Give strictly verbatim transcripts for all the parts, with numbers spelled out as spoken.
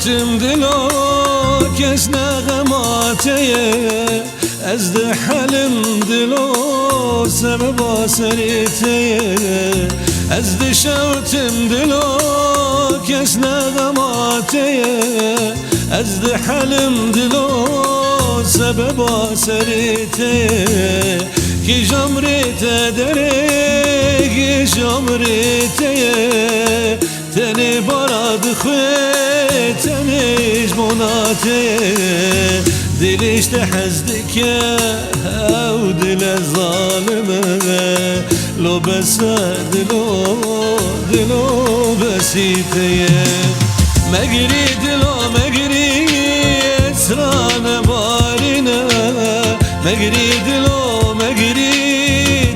Tim dilo kes ne xema te ye, ez dihelim dilo sebeba serê te ye. Ez dişewtim dilo kes ne xema te ye, ez dihelim dilo sebeba serê te ye. Kî jamrê te derê, kî jamrê te ye. Tenê bara dixwe, tenê ji bona te. Dilê ji te hez dike, ew dile zalim e. Lo bes e dilo, dilo besî te ye. Megirî dilo, megirî, esra ne barîne. Megirî dilo, megirî,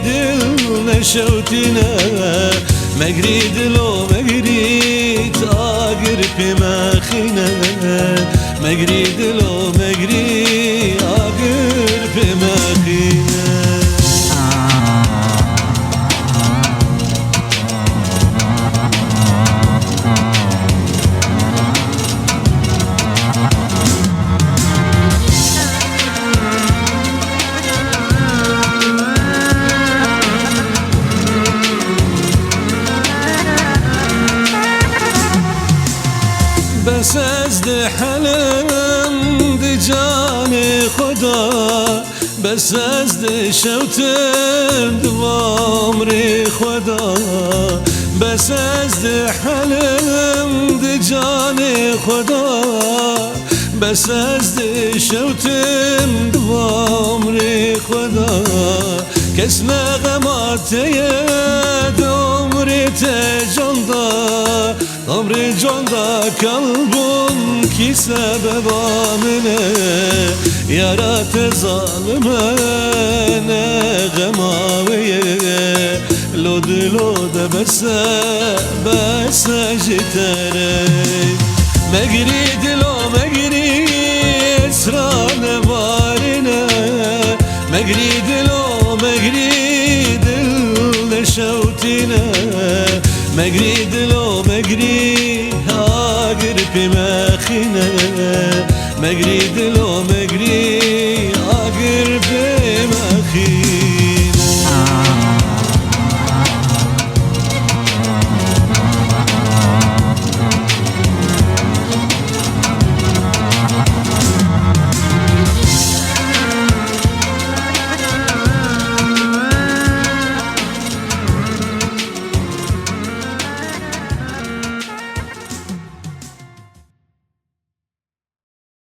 dil ne şewtîne. Megirî dilo, megirî, agir pê mexîne. Megirî dilo, megirî, agir pê mexîne. Bes ez dihelim di canê xwe de, bes ez dişewtim di va umrê xwe de, bes ez dihelim di canê xwe de, bes ez dişewtim di va umrê xwe de. Kes ne xema te ye di umrê te can da, umrê can da kal bûn kî sebeba min e. Yara te zalim e, ne xema wê ye. Lo dilo de bes e, bes e ji te re. Megirî dilo, megirî, esra ne barîne. Megirî dilo, megirî, dil ne şewtîne. Megirî dilo, megirî, agir pê mexîne. Megirî dilo,